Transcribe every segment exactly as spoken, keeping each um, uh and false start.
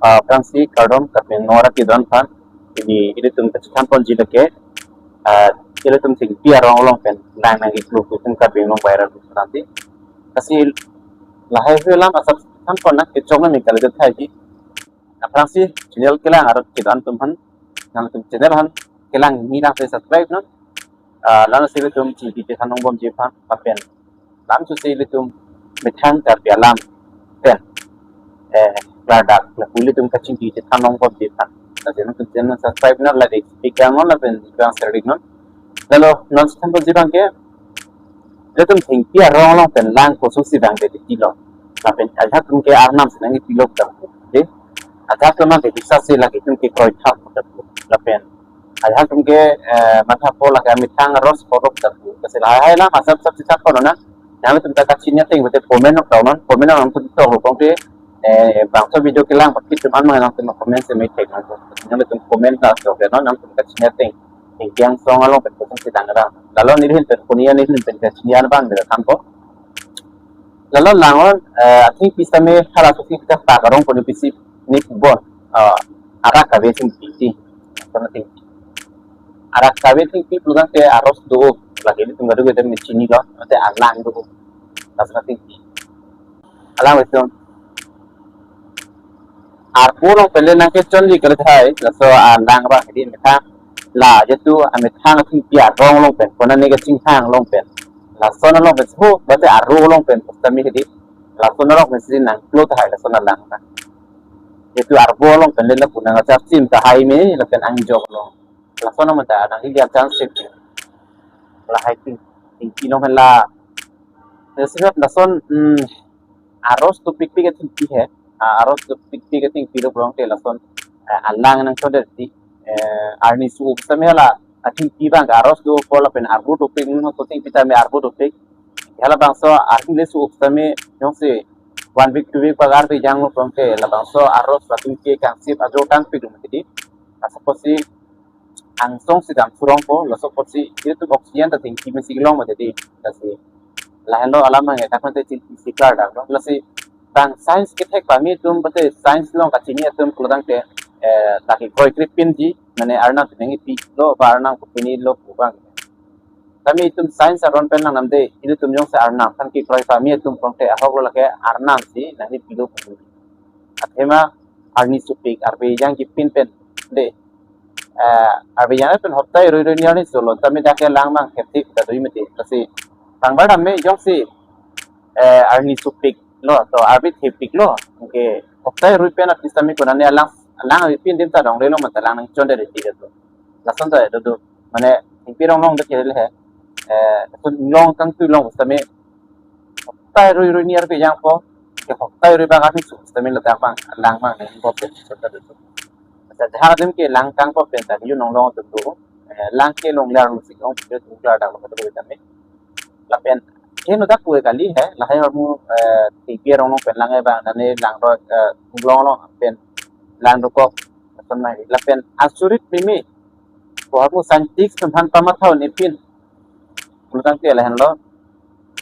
Ah, aphrangsi kardom Karbi Anglong arat kedo-an aphan. Pini ilitum kachethan ponji lake, ah, ilitum thengpi arong along pen lang nangkeplo pu itum Karbi Anglong viral nanti. Lasi lahai hui alam asap than pon nangkechok nang kali tahai ji. Aphrangsi channel kelang arat kedo-an atum aphan, nangtum channel aphan kelang ni nang subscribe non. Ah, lasi ilitum chingki chethan nongbomji aphan lapen lam susi ilitum methang Karbi alam pen, eh, klardak lapu ilitum kachingki chethan nongbomji aphan. Lasi nangtum channel subscribe non, like, share non lapen share non. Lalo non chethan ponji abangke, ilitum thengpi arong along pen lang kosonsi vangve titi lo. Lapen ajahak atum ke arnam si nangkepilo tang. Oke. Ajahak atum ke bisa si lake itum kekroi thap tang. Lapen ajahak atum ke, eh, matha po lake amethang aros porok tang. Lasi lahai alam asap asap chethan pon nang. Nangtum ta kachini ateng bete comment nok tau non. Comment nok nangtum tok lo kong te, eh, bangso video kelang pakitum an ma nangtum comment si methek nang. Nangtum comment ta tok non, nangtum kachini ateng. Ingkiang song along pen kosonsi lang ra. Lalo nelihin pen kunia nelihin pen kachini an abang bela than po. Lalo lang on, eh, athengpi sitame hala susi kita ta karong poni pisi ni bon. Eh, arak kave thengpi ti. Kona thengpi. Arak kave thengpi pulo tangte aros do. Lake ilitum kadokave atum chinilo, mate alang do. Laso thengpi. Alang beton. Arpu along pen le nangkechonji kali tahai, laso alang abang hedi methang. La jetu amethang athengpi arong along pen, kona ne kachinghang along pen. Lason along pen, ho, bate arpu along pen, sitame hedi. Lason along pen si nangkeplo tahai, lason alang ta. Jetu arpu along pen le lapu nangkacharchim tahai me, lapen angjok along. Lason along ta nang hidi chance sip. Lahai theng, thengpi along pen la. Lasi lason, hmm, aros dopikpik athengpi he. Ah, aros dopikpik athengpi lo pulo tangte lason, eh, alang nangchondet ti, eh, arni su-ok sitame hala athengpi abang aros do po lapen arpu dopik nang to thengpi tame arpu dopik. Halabangso arni le su-ok sitame jongsi one week, two week bak arve janglo pulo tangte labangso aros latum ke kangsip ajo tangpik lo mati di. Laso apotsi angsong si dam surong po, laso apotsi ilitum oxygen ta thengpi mesi kelong mati di. Lasi lahenlo alam abang eta kante chin isi klardak lo. Lasi bang science kethek pame atum, bate science along kachini atum pulo tangte, eh, lake kroikrip pinji, mane arnam si nangkepilo ba arnam kopinilo pu abang. Tame itum science aron pen lang namde, ilitum jongsi arnam aphan kekroi pame atum pulo tangte ahok lo lake arnam si nangkepilo pu. Athema arni supik, arve jang kepin pen de. Eh, arve jang pen hoptai rui rui ni arni solo, tame dak ke lang abang heptik ta dui mati. Lasi tangbar tame jongsi, eh, arni supik lo, to arve thepik lo. Oke, hoptai rui pen aphi sitame kona ne alang, alang arve pin adim ta dong relo mata lang nangchondet ti to. Lason ta do do. Mane thengpi arong along dak ke le he. Eh, lason along kangtui along sitame hoptai rui rui ni arve jang po, ke hoptai rui bak arni su sitame ladak abang, lang abang ne bop pen sota do. Masa jahar adim ke lang kang bop pen ta, yu nong long atum do. Eh, lang ke long lar lu sik ong, pura tung lar dak lo kata sitame. Lapen, ke no dak kue kali he, lahai hormu, eh, thengpi arong along pen lang abang, nane lang ro, eh, long along pen, lang dokok, lapen mai, lapen, asurit mimi, ko hormu scientist atum aphan pamatha un-e pin. Pulo tangte lahenlo.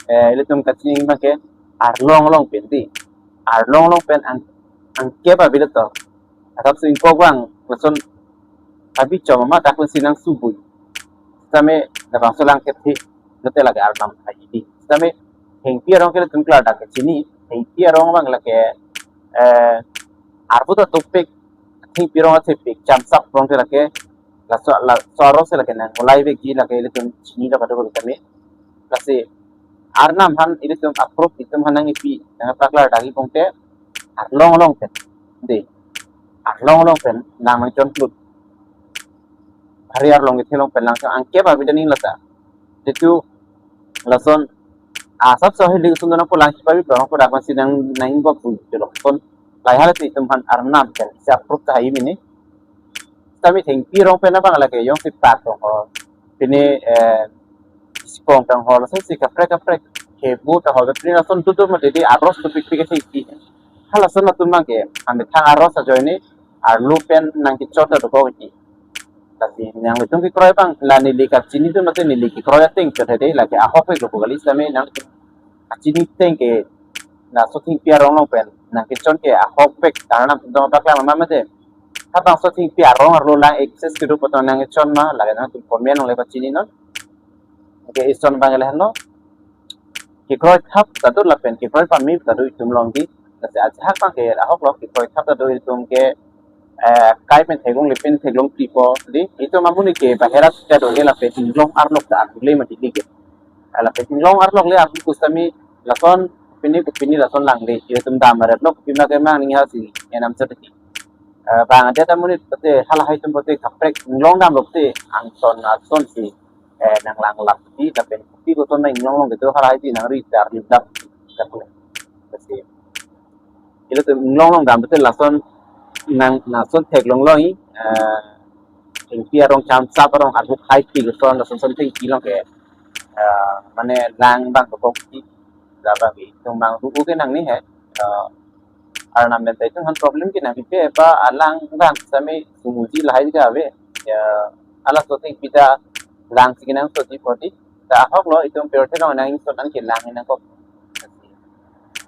Eh, ilitum kachini abangke arlong along pen di. Arlong along pen ang, angkep abang le to. Asap si ingkok abang, lason abi chom ama dak pen si nangsubui. Sitame labangso lang kephi, lote lake arnam hai di. Sitame thengpi arong ke ilitum klardak kachini, thengpi arong abang lake, eh, arpu ta dopik, thengpi arong athepik, chamsak pulo tangte lake, laso, laso aros si lake nang mulai vekji lake ilitum chinilo kadokave tame. Lasi arnam aphan ilitum approve itum aphan nangkepi, nangpaklardakji pulo tangte arlong along pen. De. Arlong along pen lang nangchonplut. Hari arlong kethe along pen lang chon angkep abang ta ning lata. Jetu lason asap so hili sun dona pulang si pabi pulang pu dak si nang nang bop pu jolok pon. Lahai hala si itum aphan arnam pen si approve tahai mini. Sitame thengpi arong pen abang lake jongsi Pak tong ho. Pini, eh, Iskong tong ho, lason si kaprek kaprek. Kebu tong ho, pini lason tutu mati di aros tu pikpik thengpi. Halason atum abangke, amethang aros ajoine, arlu pen nangkechot ta dokok ki. Lasi nanglitum kekroi abang, la neli kachini atum mate neli kekroi ateng chot hede, lake ahok hoi lo pu kali sitame nang kachini ateng ke, laso thengpi arong along pen, nangkechon ke ahokpet Arnam atum paklang ma mate. Labangso thengpi arong arlo lang access kedo pu tong nangkechon ma, lake nangtum comment along le pachini non. Okay, ison abang ke lahenlo. Kekroi thap ta do lapen kekroi pame ta do itum along di. Lasi ajahak abang ke ahoklo, kekroi thap ta do itum ke, eh, kai pen theklongle pen theklong tripo di. Itum amonit ke bahera ta do ke lapen inglong arlok ta arlo le mati ke. Lapen inglong arlok le arlo pusitame lason pini ke pini lason langle. Itum dam aret lo pima ke mang ning hasi enam certi. Eh, bang adet amonit pute halahai atum pute kaprek inglong damlo pute angson ason si, eh, nanglang lap di lapen kopi koson na inglong long kedo halahai di nangri dar lip dap. Lasi ilitum inglong long dam pute lason nang lason theklong long, eh, thengpi arong cham sap arong arbu khai pi koson lason son thengpi long ke, eh, mane lang abang dokok di. Labang itum abang ru ke nangne he, eh, Arnam pen ta itum aphan problem ke nangpipe, ba alang abang sitame sumuji lahai ke ave. Ya, halaso thengpi ta lang si kenangsot di pu di. Ta ahoklo itum pirthe along nang ingsot an ke lang nangkok.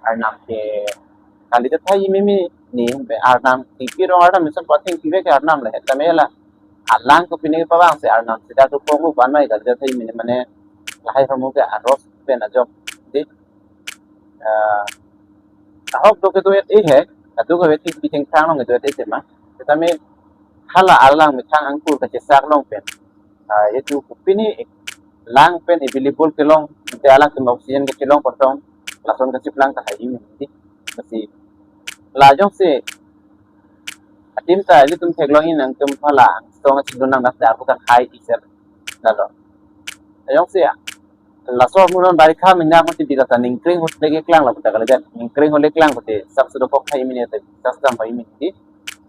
Arnam ke kali ta thai mimi ni be Arnam thengpi arong Arnam ison pa thengpi ve ke Arnam le. Tame la alang kopine pavang si Arnam sida tu pong lu ban mai kali ta thai mimi mane lahai hormu ke aros pen ajok di. Ah, ahok do kedo-et e he, kadokave thengpi thengphang along kedo-et e tema. Tame hala alang methang angkur kachesak long pen, ah, itum kopine lang pen available kelong, te alangtum oxygen kachelong pu tong, lason kachiplang ta hai mini. Lasi la jongsi atim ta ilitum theklong in nangtum phala angstong achidun nang das dar buka khai iser lalo. Jongsi laso munon barikha mena mati di kata ningkring hut lagi klang la buta kalajan. Ningkring hut lagi klang buta sap sudo kok khai mini te sap dam khai mini.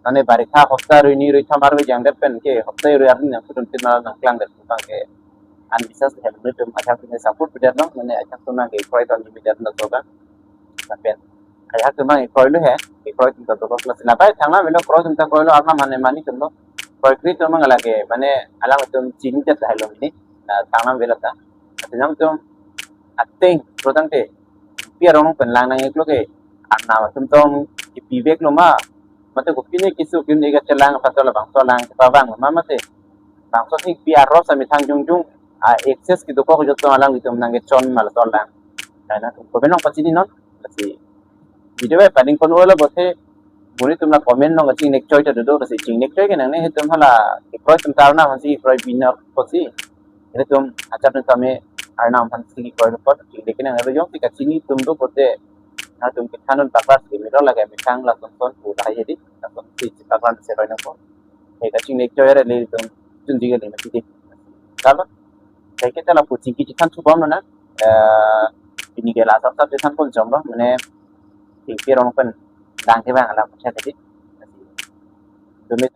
Mane barikha hopta rui ni rui thamar rui jang det pen ke hopta rui arni nang sudun tin nang klang det bang ke. An bisas hem nutum ajak tum support pidet long, mane ajak tum nang ke kroi ton ni pidet lo soga. Lapen ajak tum nang kroi lo he, kroi tum ta dokok lo sila bai thangnam avelo kroi tum ta kroi lo Arnam mane mani tum lo. Kroi kri tum nang lake, mane alang tum chini jat hai lo mini, na thangnam avelo ta. Ati nangtum ateng, kroi tangte, pi arong pen lang nang iklo ke, Arnam atum tong kipivek lo ma, mate kopine keso kin ega chelang apa tola bangso lang kepavang lo ma mate. Bangso thengpi arong sami thang jongjong, ah, access kedokok jotong alanglitum nangkechon ma lason lang. Nangtum comment along pachini non, lasi video bai pading kon ola bothe, monit atum la comment along kachingnek choi ta dodo, lasi chingnek choi ke nangne itum hala kekroi tum ta Arnam aphan si kekroi binor pusi. Itum ajat tum tame Arnam aphan si kekroi pot chingnek ke nang elo jongsi kachini tum do pote, nangtum kethan un paklar si melo lake methang lason son pu lahai di, lason si paklar si roi nangpo. He kachingnek choi re le itum chunji ke le mati di. Kalo. Kaike ta lapu chingki chethan thubom lo na. Eh, pini ke la sap sap chethan pon jom lo, mane thengpi arong pen lang kevang alam chethan di. Dumit